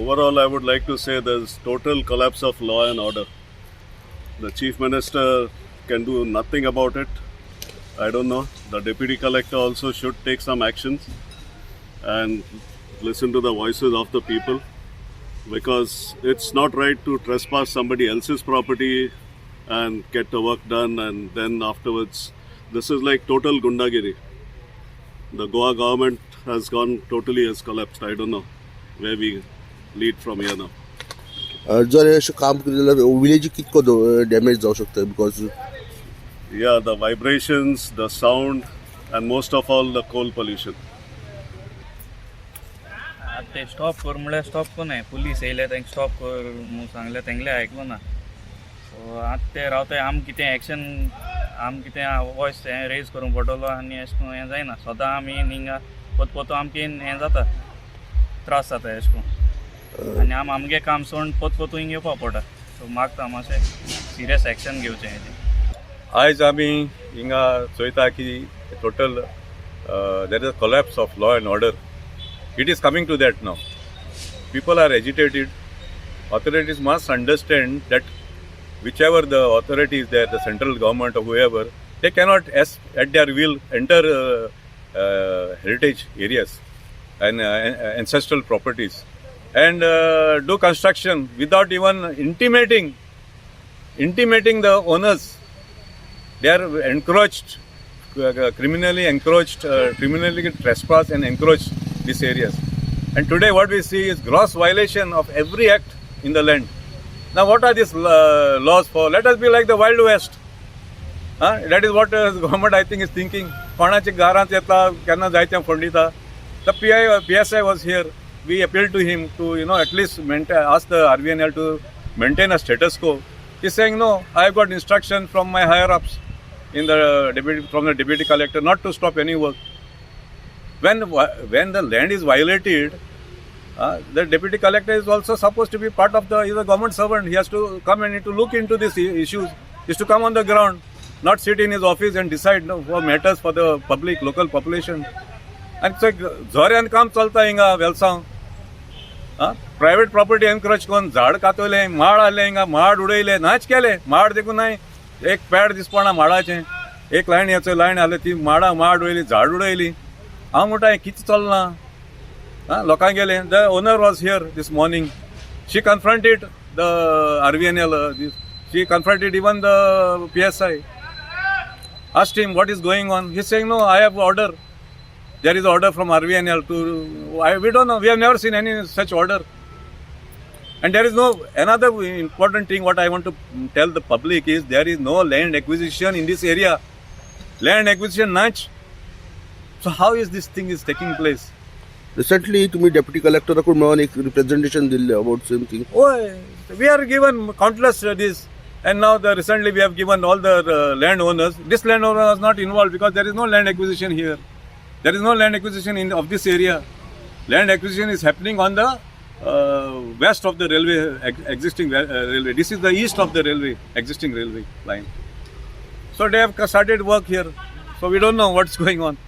Overall, I would like to say there's total collapse of law and order. The chief minister can do nothing about it. I don't know. The deputy collector also should take some actions and listen to the voices of the people, because it's not right to trespass somebody else's property and get the work done, and then afterwards this is like total gundagiri. The Goa government has gone totally, has collapsed. I don't know where we lead from here now. जर हे अशें काम केलें जाल्यार विलेजी कितको damage जावं शकता because Yeah, the vibrations, the sound, and most of all the coal pollution. आतां ते स्टॉप कर म्हणल्यार स्टॉप कोन्नाय. पुलीस येयले, तांकां स्टॉप कर म्हणून सांगलें, तेंगलें आयकलो ना. सो आतां ते रावताय, आम कितें एक्शन, आम कितें वॉयस हें रेज करूंक पडटलो. आनी अशें करून हें जायना. सदां आमी हिंगा पोत पोतो आमकां हें जाता, त्रास जाता अशें करून. आनी आम आमगे काम सोडून पोत पोतू हिंग येवपा पडटा. सो मागता मातशें सिरियस एक्शन घेवचें हेजें. आयज आमी हिंगा चोयता की total there is a collapse of law and order. It is coming to that now. People are agitated. Authorities must understand that whichever the authority is there, the central government or whoever, they cannot as at their will enter heritage areas and ancestral properties and do construction without even intimating the owners. They are encroached, criminally encroached, criminally trespass and encroached these areas. And today, what we see is gross violation of every act in the land. Now, what are these laws for? Let us be like the Wild West. Huh? That is what government, I think, is thinking. कोणाच्या घरांत येता, केन्ना जाय तें फोंडिता. The PI, PSI was here. We appealed to him to at least maintain, ask the RVNL to maintain a status quo. He's saying, "No, I have got instruction from my higher ups in the deputy, from the deputy collector not to stop any work." When the land is violated, the deputy collector is also supposed to be part of the, he's a government servant. He has to come and need to look into these issues. He has to come on the ground, not sit in his office and decide, no, for matters for the public, local population. आनी थंय जोऱ्यान काम चलता हिंगा वेलसांव. Private property encroach करून झाड कातवलें, माड आहले हिंगा, माड उडयले, नाच केले माड देखून. नाय एक पॅड दिसपना माडाचें. एक लायन याचो लायन आहले, ती माडां माड उडयली, झाड उडयली. हांव म्हणटा, हें कितें चल्लां? आं, लोकांक गेले. The owner was here this morning. She confronted the RVNL, she confronted even the PSI, asked him what is going on. He's saying, "No, I have order. There is order from RVNL to." We don't know. We have never seen any such order. And there is no, another important thing what I want to tell the public is there is no land acquisition in this area. Land acquisition नाच. So how is this thing is taking place? Recently तुम्ही deputy कलेक्टराकून मेळोन एक representation दिल्लें about same thing. Oh, we are given countless this, and now the recently we have given all the landowners. This landowner was not involved because there is no land acquisition here. There is no land acquisition in of this area. Land acquisition is happening on the west of the railway, existing railway. This is the east of the railway, existing railway line. So they have started work here. So we don't know what's going on.